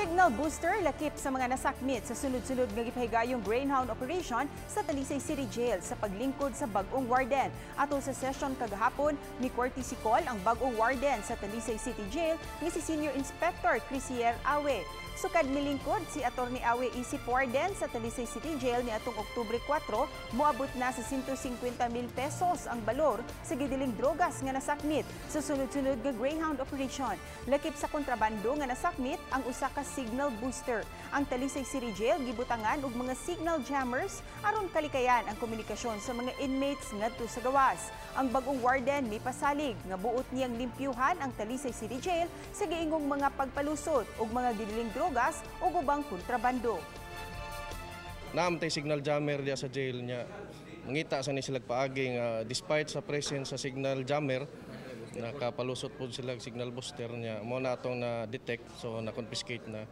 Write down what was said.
Signal booster lakip sa mga nasakmit sa sunod-sunod nga gipahigayong Greyhound operation sa Talisay City Jail sa paglingkod sa bag-ong warden. Atol sa session kagahapon, ni courtesy call ang bag-ong warden sa Talisay City Jail nga si Senior Inspector Crisier Awe. Sukad milingkod si Attorney Awe isip warden sa Talisay City Jail ni atong Oktubre 4, moabot na sa 150 mil pesos ang balor sa gidiling drogas nga nasakmit sa sunod-sunod nga Greyhound operation. Lakip sa kontrabando nga nasakmit ang usa ka signal booster. Ang Talisay City Jail gibutangan og mga signal jammers aron kalikayan ang komunikasyon sa mga inmates ngadto sa gawas. Ang bagong warden mipasalig nga buot niyang limpyuhan ang Talisay City Jail sa giingong mga pagpalusot ug mga gidiling drogas ug ubang kontrabando. Naa man tay signal jammer diya sa jail niya. Mangita sa ni sila paagi nga despite sa presence sa signal jammer, nakapalusot po sila og signal booster niya. Mao na atong na detect, so na confiscate na.